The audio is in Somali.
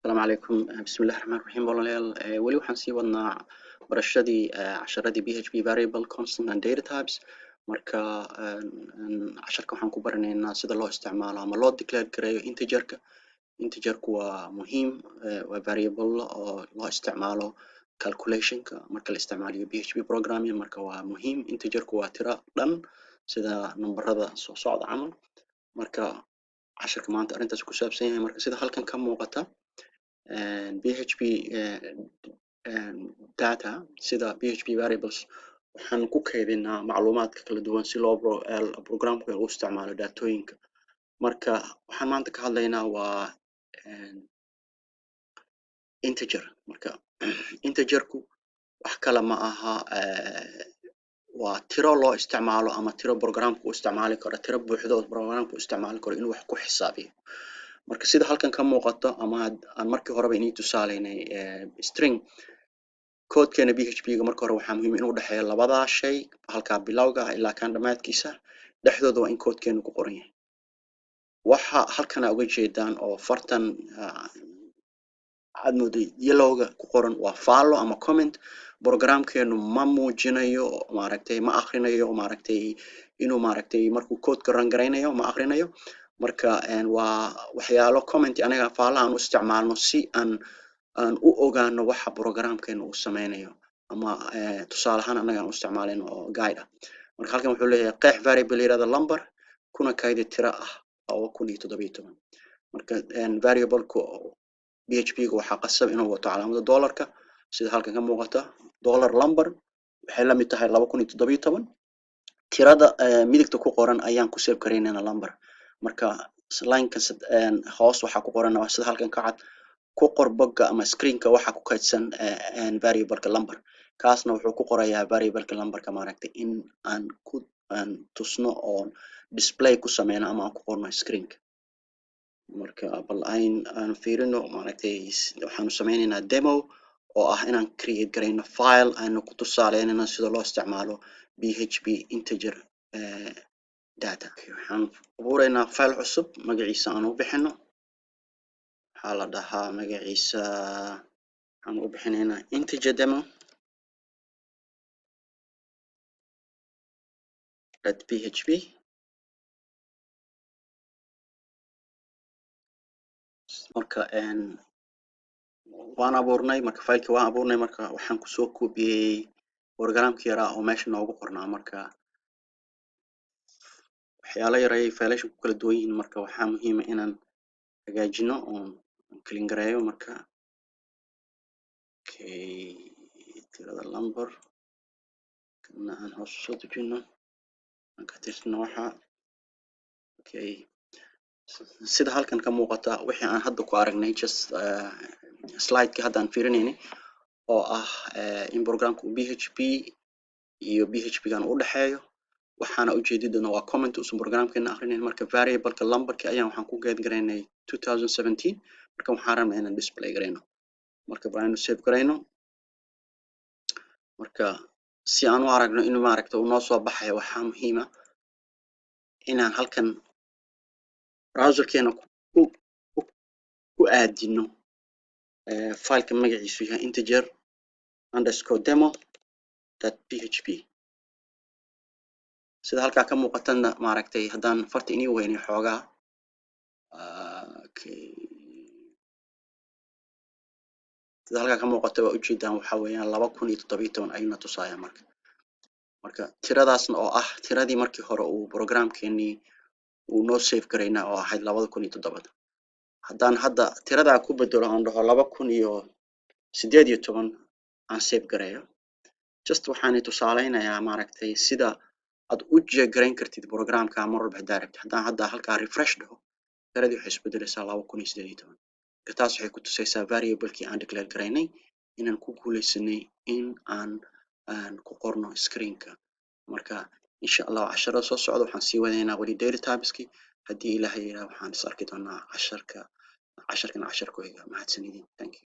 Asalaamu calaykum. Bismillahi raxmaan raxiim. Walaalayaal, weli waxaan sii wadnaa barashadii casharadii PHP variable, constant and data types. Marka casharka waxaan ku baranaynaa sida loo isticmaalo ama loo declare gareeyo integerka. Integerku waa muhiim, waa variable oo loo isticmaalo calculationka marka la isticmaalayo PHP programming. Marka waa muhiim. Integerku waa tiro dhan, sida nambarada soo socda camal. Marka casharka maanta arrintaas ku saabsan yahay. Marka sida halkan ka muuqata, PHP data, sida PHP variables, waxaan ku kaydinaa macluumaadka kala duwan si loo programka u isticmaalo datooyinka. Marka waxaan maanta ka hadlaynaa waa integer. Marka integerku wax kale ma aha, waa tiro loo isticmaalo ama tiro programka u isticmaali karo, tiro buuxdo oo programka u isticmaali karo inuu wax ku xisaabiyo. Marka sida halkan ka muuqato ama aan markii horeba inii tusaaleynay, string codekeena PHP ga, marka hore waxaa muhiim inuu dhexeeyo labadaa shay, halkaa bilowga ah ilaa kan dhammaadkiisa, dhexdooda waa in codekeenu ku qoran yahay. Waxa halkan aa uga jeedaan oo fartan aad mooday yellowga ku qoran waa fallo ama comment. Programkeenu ma muujinayo, maaragtay, ma akrinayo, maaragtay, inuu, maaragtay, markuu codeka run garaynayo ma akrinayo. Marka waa waxyaalo comment anaga faalaha aan u isticmaalno si aan u ogaano waxa programkeenu uu sameynayo ama tusaale ahaan anaga aan u isticmaalayno oo guide ah. Marka halkan wuxuu leeyahay: qeex variable yirahda number, kuna kaydi tiro ah 2017. Marka variableku PHP ga waxaa qasab inuu wato calaamada dollarka. Sida halkan ka muuqata, dollar number waxay la mid tahay 2017. Tirada midigta ku qoran ayaan ku save garaynayna number. Marka lineka hoos waxaa ku qoran, sida halkan ka cad, ku qor bogga ama screenka waxa ku kaydsan variableka number. Kaasna wuxuu ku qorayaa variableka numberka, maaragtay, in aan ku aan tusno oon display ku sameyno ama aan ku qorno screenka. Marka bal ayn aan fiirino, maaragtay, waxaanu sameyneynaa demo oo ah inaan create garayno file aynu ku tusaaleynayno sida loo isticmaalo PHP integer data. Waxaan abuureynaa file cusub, magaciisa aan u bixino, waxaa la dhahaa, magaciisa waxaan u bixinaynaa integer demo.php. Marka waan abuurnay, marka fileki waan abuurnay. Marka waxaan kusoo koobiyey programki yaraa oo meesha noogu qornaa. Marka waxyaalo yar ayay filasha ku kala duwan yihiin. Marka waxaa muhiima inaan hagaajino oon clean gareeyo. Marka okay, tirada number kana aan hoos usoo dejino, aan ka tirtino waxa. Okay, sida halkan ka muuqata, wixii aan hadda ku aragnay just slideki hadda aan fiirinaynay oo ah in programka uu PHP iyo PHP gan u dhexeeyo, waxaana ujeedaduna waa comment uusan programkeena akrinayn. Marka variableka numberki ayaan waxaan ku get garaynay 2017. Marka waxaan rabnaa inaan display garayno. Marka bal aynu save garayno. Marka si aan u aragno inuu, maaragta, uu noo soo baxayo, waxaa muhiima inaan halkan browserkeena ku aadino fileka magaciisu yahay integer_demo.php. Sida halkaa ka muuqatana, maaragtay, haddaan farta inii weynay xoogaa. Okay, sida halkaa ka muuqata, waa ujeedaan, waxa weeyaan 2017 ayuuna tusaaya. Marka tiradaasna oo ah tiradii markii hore uu programkeenii uu noo save garaynaa oo ahayd 2007-da, haddaan hadda tiradaa ku bedelo, aan dhaho 2018 aan save gareeyo, just waxaanay tusaaleynayaa, maaragtay, sida aad u check garayn kartid programka mar walba haddaa rabtid. Haddaan hadda halkaa refresh dhaho, tiradii waxay isbedelaysaa 2018. Marka taas waxay ku tusaysaa variablekii aan declare garaynay inaan ku guuleysanay in aan ku qorno screenka. Marka insha Allah casharada soo socda waxaan sii wadaynaa weli data typeski, haddii Ilaahay yidhaah. Waxaan is arki doonaa casharka casharkan cashar ku xiga. Mahadsanidin, thank you.